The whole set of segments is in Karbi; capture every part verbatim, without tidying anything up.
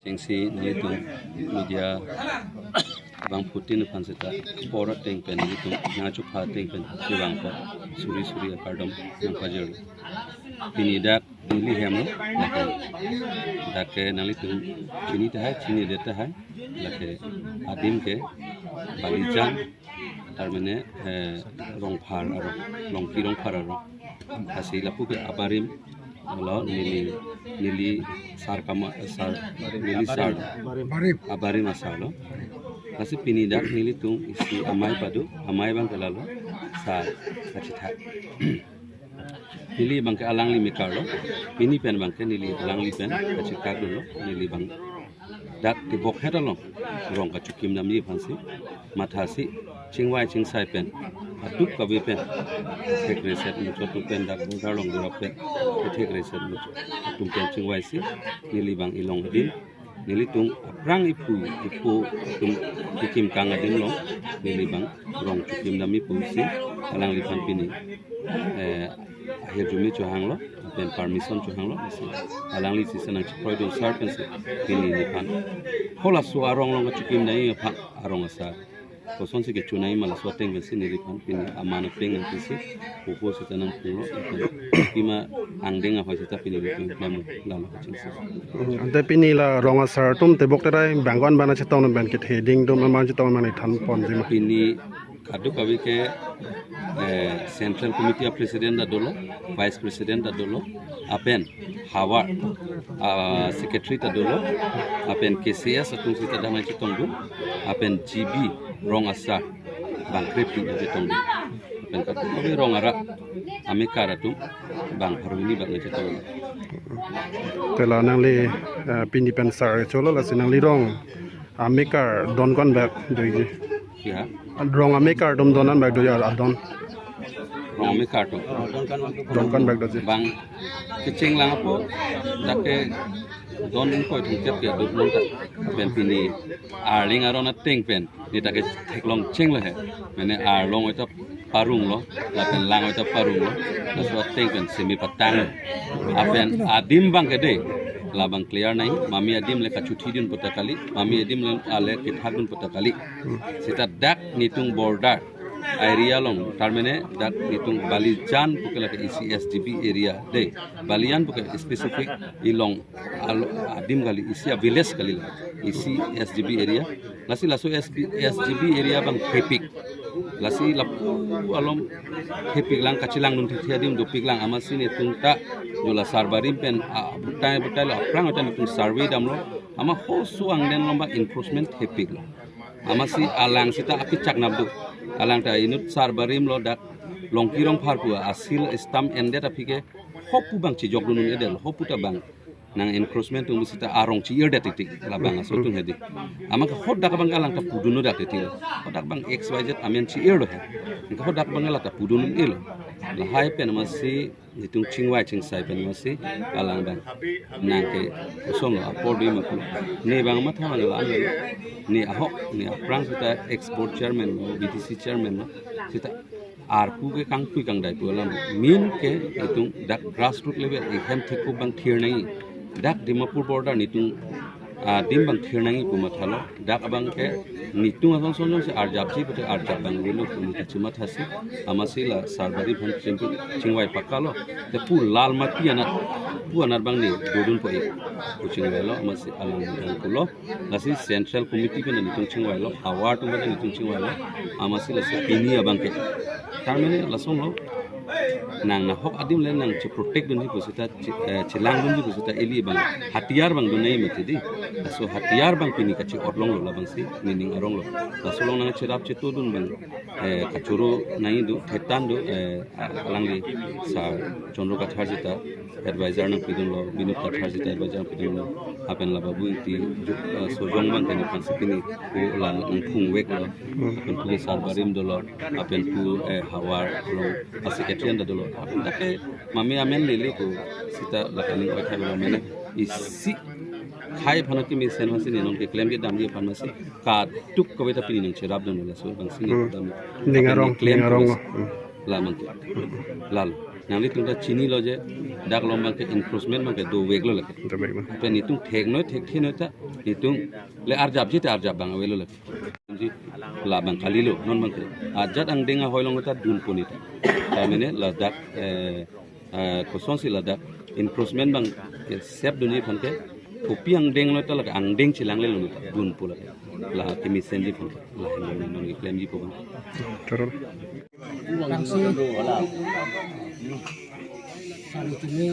Chengsi nelitum media bangphutin aphan seta pora ateng pen nelitum nangchupha ateng pen kevang apot suri suri akardom nangpajirlo. Pini dak Delhi hem lo, lake dak ke nanglitum chini tahai, chinidet tahai, lake adim ke Balijan, tar mane, eh, Rongphar arong, Longki Rongphar arong. Lasi lapu ke abarim lo neli, neli sar kama, sar, neli sar, abarim asar lo. Lasi pini dak nelitum isi amei pado, amei abang ke lalo, sar kachethak. Neli abang ke alangli mekar lo, pini pen abang ke neli alangli pen kachethak dolo, neli abang dak tebok het along rong kachikim damji aphansi, mathasi, chingvai chingsai pen, aduk kave pen, thek reset muchot atum pen, dak border along durap pen, thek reset muchot atum pen chingvaisi, neli abang ilong adim, nelitum aphrang iphu, iphu atum kekim kang adim along, neli abang rong chikim damji pusi, alangliphan pini, eh, ahirjume chohanglo, lapen permission chohanglo, lasi alangli sisa nangchekroidun sar pensi, pini neliphan halaso arong along kachikim damji aphan arong asar kosonsi kecho nangji ma laso ateng pensi neliphan pini aman ateng nangpisi, pupo sita nangphunglo, lapen pima angdeng ahoi sita pini nelitum klem lalo kachingsi. Hmm, ante pini la rong asar atum tebok terai bang ko-an abang nangchetong pen kethe ding atum aman chetong abang nangthan ponji ma? Pini kadokave ke, eh, Central Committee a President ta dolo, Vice President ta dolo, lapen havar, ah, Secretary ta dolo, lapen K C S atum sita dak nangchetongdun, lapen G B rong asar bang krepin nangchetongdun, lapen kadokave rong arat amekar atum bang pharo hini bang nangchetongdun. Te la nangli, eh, pini pen sar cholo, lasi nangli rong amekar don ko-an bak doji? Ya. Rong amekar atum don ko-an bak doji, adon? Rong amekar atum don ko-an bak doji? Bang kecheng lang apo, dak ke don ingkoi thomkep ke duk nonta. Pen pini arleng aron ateng pen neta ke theklong chenglo he. Mane arlong oi ta parunglo, lapen lang oi ta parunglo, laso ateng pen semi patanglo. Lapen adim abang ke dei, labang clear nangji, mami adim le kachuthidun puta kali, mami adim le ale kethakdun puta kali. Sita dak nelitum border area along, tar mane dak nelitum Balijan pu ke lake isi S G B area dei, Balijan pu ke specific ilong alo adim kali, isi a village kali la, isi S G B area. Lasi laso S B, S G B area abang thepik. Lasi lapu alom thepik lang, kachelangdun thithe adim dopik lang, amatsi nelitum ta jo la sar barim pen, a, butai butai lo aphrang atan nelitum survey damlo, amat halaso angdeng along abang encroachment thepiklo. Amatsi alang sita aphi chaknap do. Alang ta inut sar barim lo dak Longki Rongphar pu a seal stamp endet aphi ke hopu abang chejokdun un-edetlo, hopu ta abang nang encroachment atum sita arong chi-irdet titik, labang aso atum hedi. Amat ke hadak abang alang ta pudunlo dak titik. Hadak abang X Y Z amen chi-irlo he. Anke hadak abang alang ta pudun un-elo. Lahai pen amatsi nelitum chingvai chingsai pen amatsi alang abang nang ke kosonlo apor dei ma pu. Ne abang matha abang la-an lo. Ne ahok, ne aphrang sita ex board chairman lo, B D C chairman lo. Sita arpu ke kangpui kangdai pu alam. Main ke nelitum dak grassroot level ihem thekpo abang thir nangji. Dak Dimapur border nelitum, ah, adim abang thir nangji pu mathalo. Dak abang ke nelitum ason son jongsi arjapji pute arjap abang avelo pu neli kachimathasi. Amatsi la sar barim aphan chingvai pakalo. Te pu Lalmati anat, pu anat abang ne dodun po ik pu chingvailo, amatsi alang abang pulo. Lasi Central Committee pen nelitum chingvailo, havar atum pen nelitum chingvailo, amatsi lasi pini abang ke. Tar mane lason lo, nang nahok adim le nang che-protect dunji pu sita, che-, eh, chelangdunji pu sita ili abang, hatiyar abang dun nangji mati dei. Laso hatiyar abang pini kachi-otlonglo, labangsi nening aronglo. Laso along nangcherap chetodun abang, eh, kachoro nangji do, thetan do, eh, alangli Sir Chandra Kathar sita advisor nangpidunlo, Binod Kathar sita advisor nangpidunlo, lapen la Babu Ingti, eh, Sojong abang ke nephan si pini pu la nangphungveklo, lapen pu sar barim dolo, lapen pu, eh, havar along a secretary anta dolo, lapen dak ke mami amen lele pu sita la kaning oi thai lo mane isi khei aphan akimi sen aphansi ne non keklem kedamji aphan amatsi kadokave ta pini nangcherapdunlo, laso abangsi ne Hmm. kedam. Ning arong, Keklem ning arong. Pu Hmm. la mangke. Lalo. Nanglitum ta chinilo je, dak along abangke encroachment abangke doveklo lake. Doveklo. Pen netum theknoi thekthenoi ta, netum le arjapji ta arjap abang avelo lake. Ji, labang kalilo, non abangke. Ajat angdeng ahoi along ta dunpo neta. Ta mene ladak, eh, eh, kosonsi ladak encroachment abangke sep dunji aphan ke, kopi angdeng lo ta lake angdeng chelanglelo neta, dunpo lake. La kemesenji aphan ke, la non keklemjipo abang. Terus. Bangsi kami kini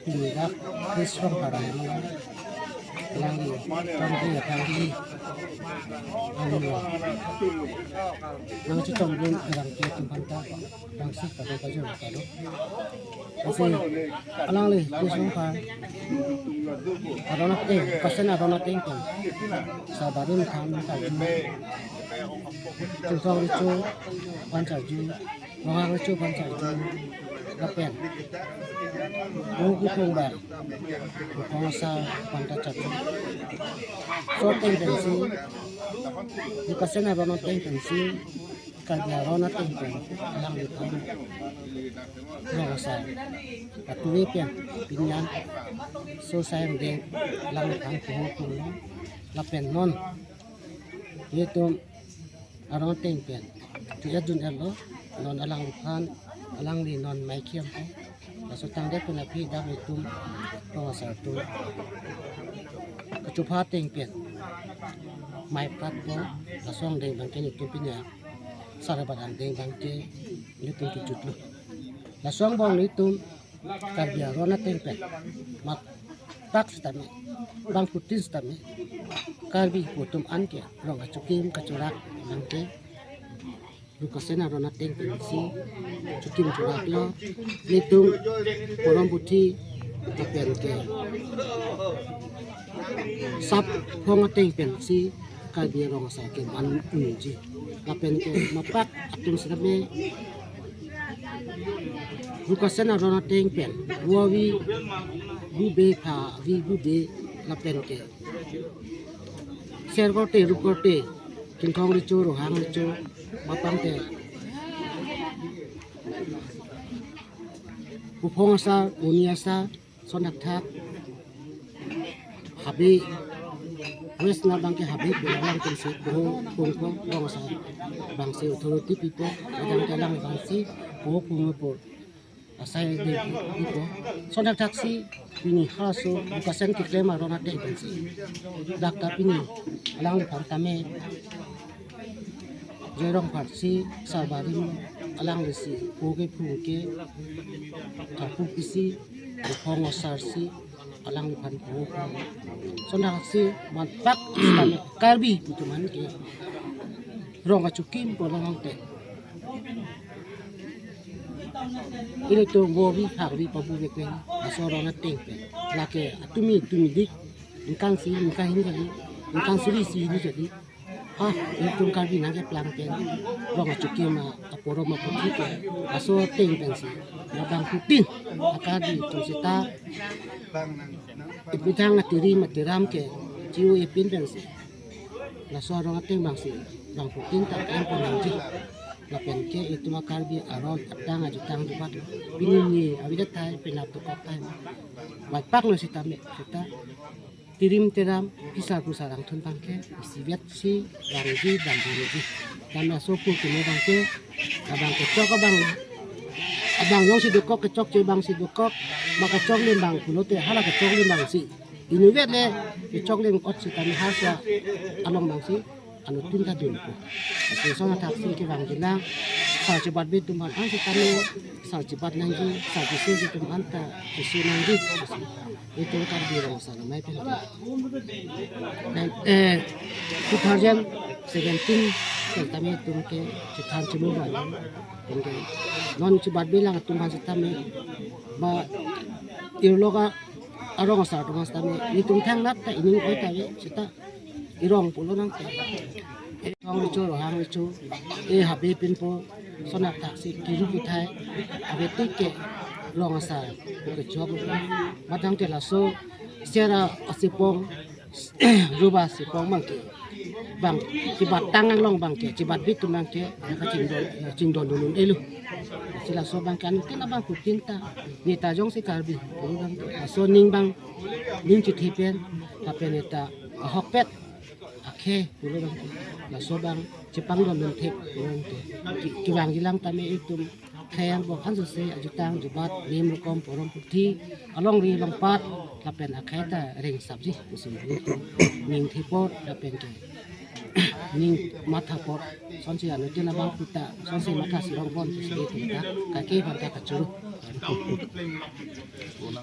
tindak Chris Rongphar alam, lang kami kini kami anu nangchetongdun orang ke atum aphanta bangsi kado kajor kado. Bangsi alangli Chris Rongphar aron ateng, Kasen aron ateng pen Sarbari Methang Phanchaju, Chingthong Recho Phanchaju, Ronghang Recho Phanchaju lapen Pu Kiphung Bai, Pu Phongsa aphanta chatu. Laso ateng pensi, Pu Kasen aron ateng pensi, Karbi aron ateng pen alangliphan rong asar atuve pen pini an so sayang deng alangliphan puho punglo lapen non netum aron ateng pen tu ya dun erlo, non alangliphan, alangli non maikhempo. Laso tangdet pen aphi dak netum rong asar atum kachupha ateng pen maipratpo, laso angdeng abangke netum pini asar abat angdeng abangke netum kejutlo. Laso angbong netum Karbi aron ateng pen mapak sitame, bangphutin sitame, Karbi pu atum anke rong achokim kachorak abangke Pu Kasen aron ateng pensi chokim choraklo. Netum porom puthi lapen ke sap phong ateng pensi Karbi rong asar ke man unji. Lapen ke mapak atum sitame Pu Kasen aron ateng pen vo avi vo be, pha avi vo be lapen ke ser korte rup korte, Chingthong Recho, Ronghang Recho, mapang te Pu Phongsa, Pu Ni asar, lason thakthak habe, west na abangke habe pu alang pensi pu pungpo, rong asar abangsi authority pipo, abangke alang abangsi pu pungpo, asai dengpo. Lason thakthak si pini halaso Pu Kasen keklem aron ateng pensi dak ta pini alangliphan tame Joy Rongphar si Sarbari alangli si pu ke phu ke thapu pisi Pu Phongsa si alangliphan pu. Lason thakthak si mapak Karbi pu atum anke rong achokim pu alam te. Ilitum vo avi pha avi pabuvek pen laso aron ateng pen lake atumi tumi dik, ningkan isi, ningkan hini kali, ningkan suri isi hini kali. Ha, ilitum Karbi nangkeplang pen rong achokim aporom aputhi pen laso ateng pensi labangphutin a-Karbi atum seta ipithang atirim atiram ke chiu ipin pensi laso arong ateng abangsi bangphutin ta klem pon nangji. Lapen ke itum a-Karbi aron atang ajutang jubat pini ni avedet tahai, penap dokok tahai. Maipaklo sitame seta tirim tiram, pisar pusar angthun abangke isivet si vangji, dambomji. Tame aso pu keme abangke, abang kechok abang, abang jongsi dokok, kechokche abangsi dokok, ma kechoklim abang pulote hala kechoklim abangsi inutvet le kechoklim ot sitame harsa along abangsi anuttin ta dunpo. Lasi lason athak si kevangji nang, sar chebatbe atum aphan an sitame sar chebat nangji, sar chese atum aphan ta chese nangji. Itum Karbi rong asar amei pen. Nang, eh, two thousand seventeen pen tame itum ke chethan chemu abang. Pen ke non chebatbe lang atum aphan sitame ba irlok arong asar atum aphan sitame itum thangnat ta ining oi ta ave seta irong pulo nang. Chingthong Recho, Ronghang Recho, e habe pinpo, lason athak si kiru kithai, ave tik ke rong asar pu kechok. Matang te laso ser asepong, ruba asepong abangke Bang chibat tang anglong abang ke, chibat bit atum abang ke, ya kachingdon, ya chingdon dun un-elo. Si laso abang ke anuttin abang putin ta, ne ta jongsi Karbi, pulo abang ke, laso aning abang, aning chithi pen, lapen ne ta ahokpet akhei pulo abang ke, laso abang chepangdon dun thek pulo abang ke, ki-, kevangji lang tame itum akhei angbong ansose ajutang jubat, nim rokom, porom puthi, alongri alongpat, lapen akhei ta ringsapji pusi itum ning thepot lapen ke ning mathapot, sonsi anuttin abang puta, sonsi matha sirong bon pusi itum ta kake aphan ta kachuru.